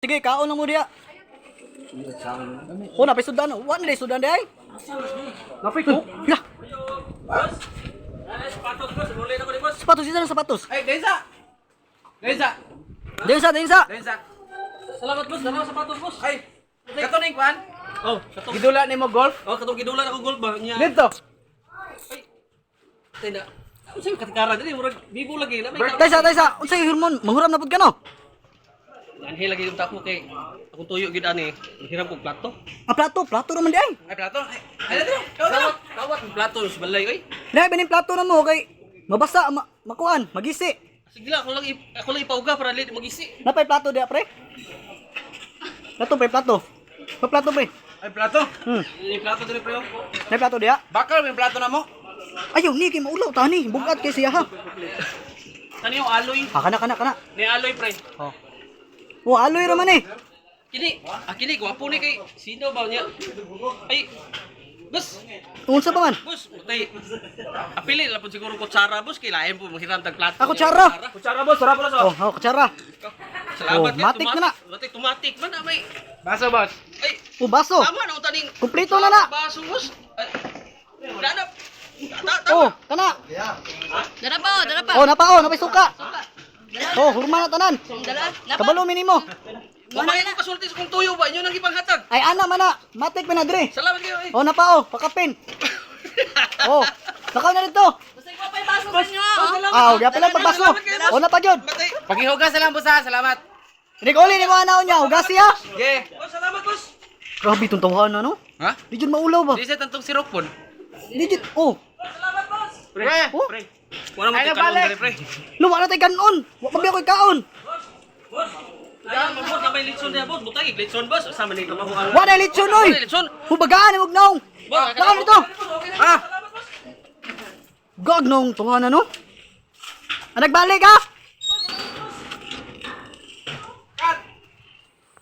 Sige, kaon lang mo diya. Oh, napay sudan. Wa na sudan di ay. Napay ko. Ya, Sapatos, boss. Muli na ko ni boss. sapatos isa na sapatos. Ay, Densa. Densa. Densa, densa. Densa. Salamat, boss. Dalawa sapatos, boss. Ay, kato ning kwan. Oh, katong Gidula nimo golf. Oh, katong gidulan ako gold ba niya. Dito. Tay na. Unsa yung katikara dili murag bibo lagi na may Taysa, taysa. Unsay hormone? Manghuram na pud ka no? Anhi lagi yung tako kay akong tuyo gid ani. Hiram kog plato. Ah, plato, plato raman di ay. Ay, plato. Ay, ay dito. Dito. Kawat, kawat ang plato sa balay oy. Lahi ba ning plato na mo kay mabasa ma makuan, magisi. Sige lang, ako lang ipauga para dili magisi. Napay plato diya pre? Plato pre, plato. Pa plato pre. Ay, plato. Ni plato dili pre. oh. May plato diya. Bakal may plato na mo. Ayaw ni kay maulaw tani, bugat kay siya ha. Kani yung aloy. Ah, kana kana kana. Ni aloy pre. Oh. Oh, aloy ra man eh. Kini, ah kini gwapo ni kay sino ba niya? Ay, boss, Unsa pa man? boss, tay. Apili lang po siguro kutsara, boss, kay lain po manghiram tag plato. Ah, kutsara. Kutsara boss, sarap na Oh, oh, kutsara. Salamat Oh, kay, matik na na. Matik, tumatik man na may. Baso boss. Ay, Oh, baso. tama na utaning. Kumpleto na na. Baso, boss. Ay, wala na. Ta, ta, Oh, kana. Dara pa, oh, dara pa. Oh, napa oh, napay suka. Oh, hurma na tanan. Dala, napa. Kabalo minimo. Mamaya ko kasulti sa kong tuyo ba? Inyo nang ipanghatag. Ay ana man na, matik man na dre. Salamat kayo eh. Oh, napa oh, pakapin. Oh, lakaw na dito. Basta ikaw pa yung baso sa inyo, oh. Ah, oh, pala pagbaso. Oh, napa gyud. Matay. Pagihugas na lang boss ha, salamat. Uli ni mo anaon niya, hugasi ha. Ge. Oh, salamat, boss. Grabe itong tawahan na no. Ha? Di jud maulaw ba? Di sa tantong sirop pon. Di jud oh. Pre. Oh, Pre. Wala mo Ay, tayo nabalik. kanon, pre. luwa na tay kanon. Wa pa biya ko'y kaon. Boss. Ayan, boss, na may litson niya, boss. Butay, litson, boss. Sama ni trabaho ang. Wa na lechon oy. Wala litson. Hubagaan ni naong. Boss, Lakaw dito. Ah. Gag nong tawahan na no. Ah, nagbalik ha.